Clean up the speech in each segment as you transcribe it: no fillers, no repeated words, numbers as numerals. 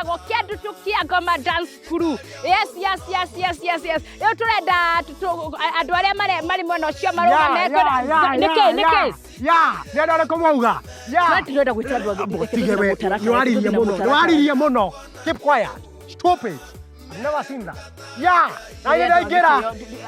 Wĩtagwo Kĩandutu Kĩa Ngoma Dance Crew. Yes. Rĩu tũrenda andũ arĩa marĩ mwena ũcio marũgame. Nĩkĩ nĩkĩ? Ya, nĩ andũ arĩkũ mwauga? Ya. Tũrenda gwĩta andũ angĩ. Tige we, nĩwaririe mũno, nĩwaririe mũno. Keep quiet. Stop it. I've never seen that. Ya, na niĩ ndaingĩra.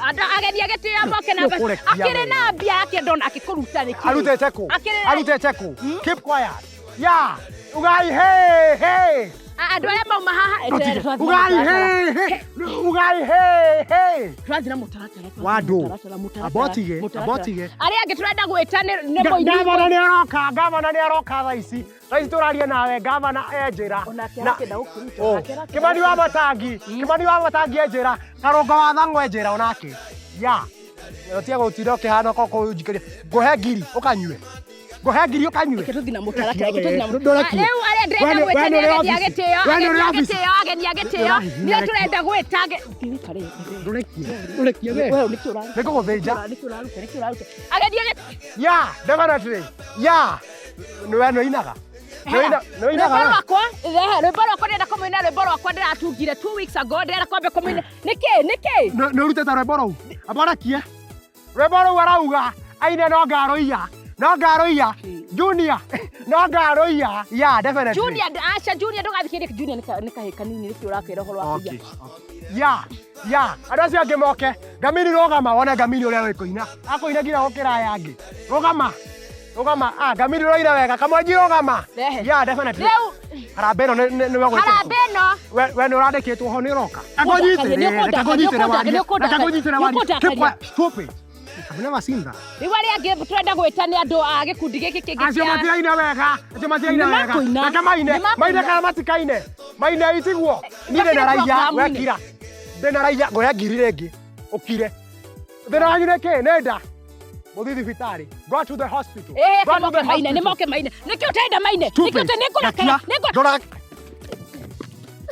Andũ ageni a gĩtĩo moke na mbeca. Nĩũkũrekia Akĩrĩ we. na mbia akĩenda ona akĩkũruta nĩkĩ? Arutĩte kũ? Akĩrĩ Arutĩte kũ? Keep quiet. Ya, ugai hey hey. Andũ arĩa mauma haha eterera, twathiĩ na Ugai mũtaratara. hey hey. Ugai hey hey. Twathiĩ na mũtaratara, twathiĩ na Wandũ. mũtaratara, mũtaratara, Abotige, mũtaratara. abotige. Arĩa angĩ tũrenda gwĩta nĩ mũini. Gavana nĩ aroka, gavana nĩ aroka thaa ici. Thaa ici tũraria nawe, gavana e njĩra. Onake Na- arakĩenda gũkĩruta, Oh, onake arakĩenda Kĩmani wa Matangi, Kĩmani wa Matangi e njĩra, Karũngo wa Thang'wa e njĩra onake. Ya. Ũtige gũtinda ũkĩhana okorwo kũnjikĩria. Ngũhe ngiri ũkanyue. Ngũhe ngiri ũkanyue. Reke tũthiĩ na mũtaratara, reke tũthiĩ na mũtaratara. Ndũrekie. Rĩu arĩa ndĩrenda We nĩ- gwĩta we nĩ nĩ ũrĩ ageni a obici. gĩtĩo, We nĩ ageni ũrĩ a obici. gĩtĩo, ageni a gĩtĩo. Nĩo tũrenda gwĩta Thiĩ ũikare. Ndũrekie. Ndũrekie we. Wewe nĩkĩ ũraruta? Nĩngũgũthĩnja. Nĩkĩ ũraruta? Nĩkĩ ũraruta? Ageni a gĩtĩo. Ya, definitely. Ya. Nĩ we nĩ ũinaga. Nĩ ũinaga Rwĩmbo we. rwakwa rehe rwĩmbo rwakwa ndĩrenda kũmũina rwĩmbo rwakwa ndĩratungire 2 weeks ago, ndĩrenda kwambia kũmũina nĩkĩ nĩkĩ? Nĩ ũrutĩte rwĩmbo rũu? Amba ũrekie. Rwĩmbo rũu arauga aine no ngarũiya. No ngarũiya. Junior. No ngarũiya. Yeah, definitely. Junior, aca, Junior ndũgathikĩrĩrie. Junior nĩ kahĩ kanini, nĩkĩ ũrakĩra ũhoro wa kũiya? Okay. Ya. Andũ acio angĩ moke. Ngamini rũgama wone ngamini ũrĩa wĩkũina. Akũina nginya gũkĩra aya angĩ. Rũgama. Rũgama. Ah, ngamini ũraina wega. Kamwanji rũgama. Rehe. Yeah, definitely. Rĩu Harambee ĩno nĩ we gwĩkĩrwo. Harambee ĩno. We nĩ ũrandĩkĩtwo ho nĩ ũroka. Nĩũkũndakaria, Reke ngũnyitĩre warie. nĩũkũndakaria, Reke ngũnyitĩre warie. nĩũkũndakaria. Keep quiet. Stop it. I've never seen that. Rĩu arĩa angĩ tũrenda gwĩta nĩ andũ a gĩkundi gĩkĩ kĩngĩ Acio kĩa matiraina wega. Acio matiraina Nĩ wega. makũina. Reke maine. Nĩ makũina. Maine kana matikaine. Maine itiguo. Niĩ ndĩna raiya programu-inĩ. wekira. Ndĩna raiya ngũhe ngiri rĩngĩ. Ũkire. Thĩna wanyu nĩ kĩ? Nĩ nda. Mũthiĩ thibitarĩ. Go to the hospital. Ĩĩ, Go to moke the maine, nĩ hospital. moke maine. Nĩkĩ ũtenda maine? Stupid. Nĩkĩ ũte nĩ ngũrakara? Rekia. Nĩ ngũ Ndũra-